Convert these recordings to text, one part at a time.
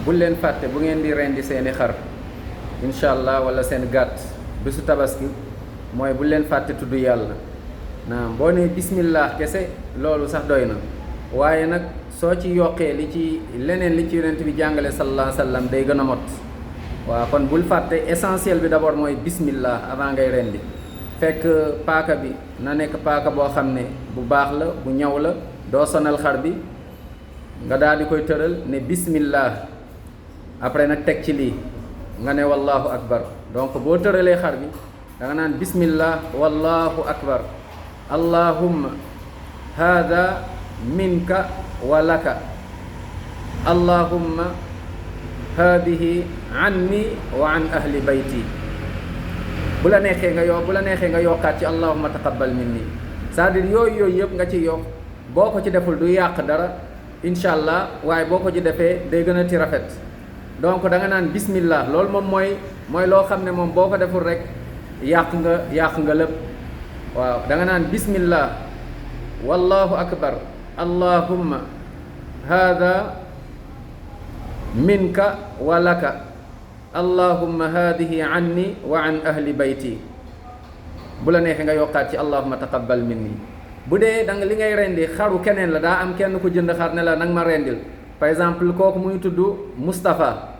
bul leen fàtte bu ngeen di rendi seeni xar incha allah wala seen gàtt bésu tabaski mooy bul leen fàtte tudd yàlla naam boo nee bismillah kese loolu sax doy na waaye nag soo ci yokkee li ci leneen li ci yonent bi jàngale sallallahu alayhi wa sallam day gën a mot waaw kon bul fàtte essentiel bi d'abord mooy bismillah avant ngay rendi fekk paaka bi na nekk paaka boo xam ne bu baax la bu ñaw la doo sonal xar bi nga daal di koy tëral ne bismillah après nag teg ci lii nga ne wallahu akbar donc boo tëralee xar bi da nga naan bismillah wallahu akbar allahumma hada minka wa laka allahumma hadihi anni wa an ahli bayti bu la neexee nga yokkaat ci allahumma taqabbal minni c'est-à-dire yooyu yëpp nga ci yokk boo ko ci deful du yàq dara incha allah waaye boo ko ci defee day gën a ti rafet donc da nga naan bismillah loolu moom mooy loo xam ne moom boo ko deful rek yàq nga lépp waaw da nga naan bismillah wallahu akbar allahumma hada minka wa laka allahumma hadihi anni wa an ahli bayti bu la neexee nga yokkaat ci allahumma taqabbal minni bu dee da nga li ngay rendi xaru keneen la daa am kenn ku jënd xar ne la nag ma rendil par exemple kooku muy tudd Moustapha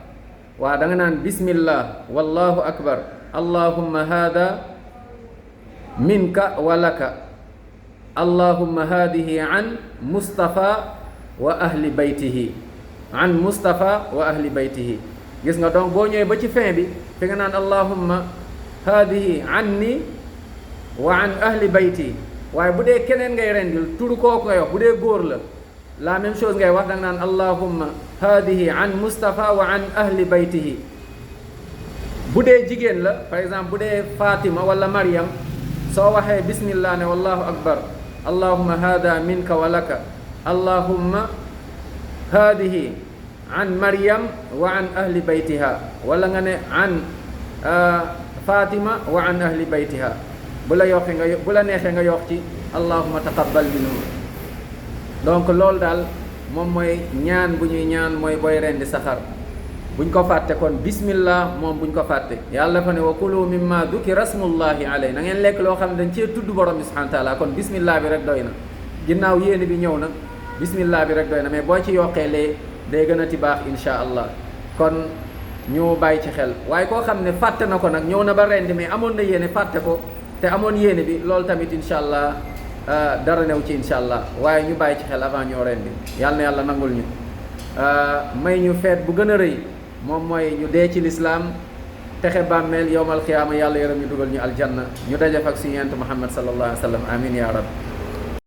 waaw da nga naan bismillah wallahu akbar allahumma hada minka wa laka allahumma hadihi an Moustapha wa ahli baytihi an Moustapha wa ahli baytihi gis nga donc boo ñëwee ba ci fin bi fi nga naan allahumma hadihi anni wa an ahli bayti waaye bu dee keneen ngay rendil turu kooku ngay wax bu dee góor la même chose ngay wax da nga naan allahumma hadihi an Moustapha wa an ahli baytihi bu dee jigéen la par exemple bu dee Fatima wala Maryam soo waxee bismillah ne wallahu akbar allahumma hada minka wa laka allahumma hadihi an Maryam wa an ahli baytiha wala nga ne an Fatima wa an ahli baytiha bu la neexee nga yokk ci allahumma taqabbal minhum donc loolu daal moom mooy ñaan bu ñuy ñaan mooy booy rendi sa xar buñ ko fàtte kon bismillah moom buñ ko fàtte yàlla dafa ne wa kulu mimma dukira rasmullahi alayhi na ngeen lekk loo xam ne dañ cee tudd borom bi subhanahu wa taala kon bismillah bi rek doy na ginnaaw yéene bi ñëw na bismillah bi rek doy na mais boo ci yokkee lee day gën a ti baax insha allah kon ñu bàyyi ci xel waaye koo xam ne fàtte na ko nag ñëw na ba rendi mais amoon na yéene fàtte ko te amoon yéene bi loolu tamit insha allah dara new ci insha allah waaye ñu bàyyi ci xel avant ñoo rendi yàlla na yàlla nangul ñu may ñu feet bu gën a rëy moom mooy ñu dee ci lislaam texe bàmmeel yowmal xiyaama yàlla yërëm ñu dugal ñu aljanna ñu dajef ak suñu yent Muhammad sallallahu alayhi wa sallam amin ya rab